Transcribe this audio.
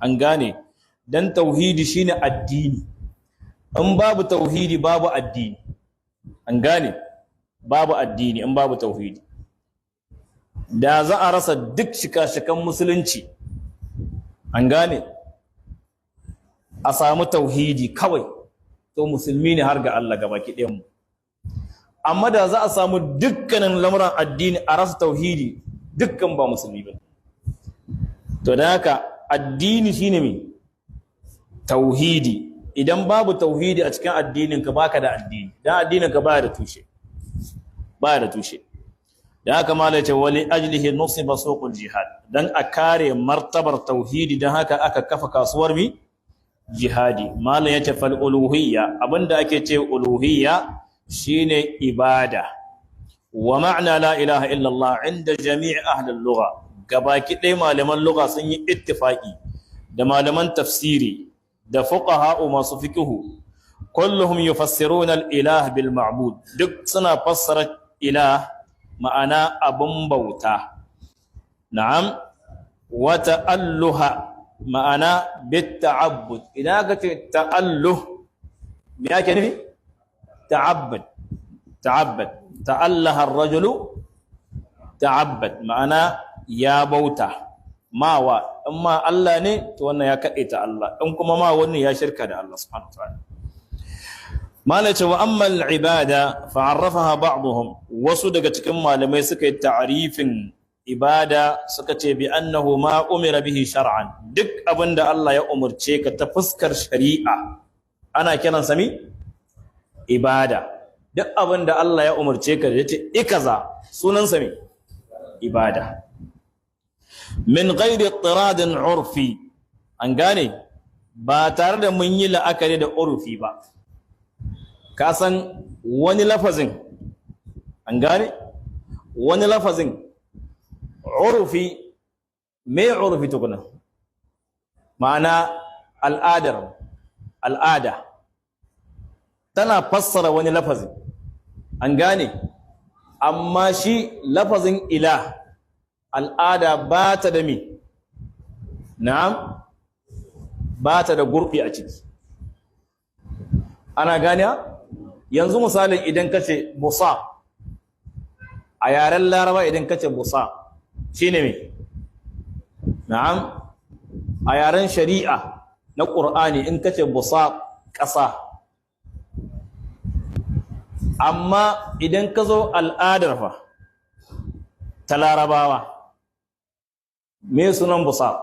An gane? Dan tauhidi shine addini. In babu tauhidi, babu addini. An gane? Babu addini in babu tauhidi. Da za a rasa duk shika-shikan musulunci, an gane, a samu tauhidi kawai, to musulmi ne har ga Allah gabaki ɗayan mu. Amma da za a samu dukkanin lamuran addini, a rasa tauhidi, dukkan ba musulmi ba. To da haka addini shine me? Tauhidi. Idan babu tauhidi a cikin addinin ka, baka da addini, dan addinin ka baya da tushe, baya da tushe. Da haka malai ce: wali ajlihi nusiba suqul jihad. Dan a kare martabar tauhidi, dan haka aka kafa kasuwar mi? Jihadi. Malam yace: fal uluhiyya, abinda ake ce uluhiyya shine ibada. Wa ma'na la ilaha illallah inda jami'i ahli lugha, gabaki ɗaya malaman lugha sun yi ittifaqi, da malaman tafsiri da fuqaha masu fiqhu, kulluhum yufassiruna al-ilah bil ma'bud. Duk suna fassara ilah ma'ana abun bauta. Na'am, wa ta'alluha ma'ana bit ta'abbud. Idan aka ce ta'alluh, me yake nufi? Ta'abbud, ta'abbud. Ta'allaha ar-rajulu, ta'abbad, ma'ana ya bauta mawa. In ma Allah ne, to wannan ya kaɗe ta Allah. In kuma ma wannan, ya shirka da Allah subhanahu wa ta'ala. Malai ce: wa amma al-ibada fa'arrafaha ba'dhum. Wasu daga cikin malamai suka yi ta'arifin ibada, suka ce bi annahu ma umira bihi shar'an. Duk abinda Allah ya umurce ka ta fuskar shari'a ana kiransa mi? Ibada. Duk abinda Allah ya umurce ka da yace ikaza, sunansa mi? Ibada. Min ghairi ittiradin urfi. An gane? Ba tare da mun yi la'akari da urfi ba. Ka san wani lafazin, an gane, wani lafazin urfi. Me urfi tukuna? Ma'ana al'adar, al'ada tana fassara wani lafazin, an gane? Amma shi lafazin ilah, al'ada ba ta da mi? Na'am, ba ta da gurbi a ciki. Ana gane? Yanzu misalin, idan ka ce busa a yaren Laraba, idan ka ce busa shine me? Na'am, a yaren shari'a na Ƙur'ani, in ka ce busa, ƙasa. Amma idan ka zo al'adar fa ta Larabawa, me sunan busa?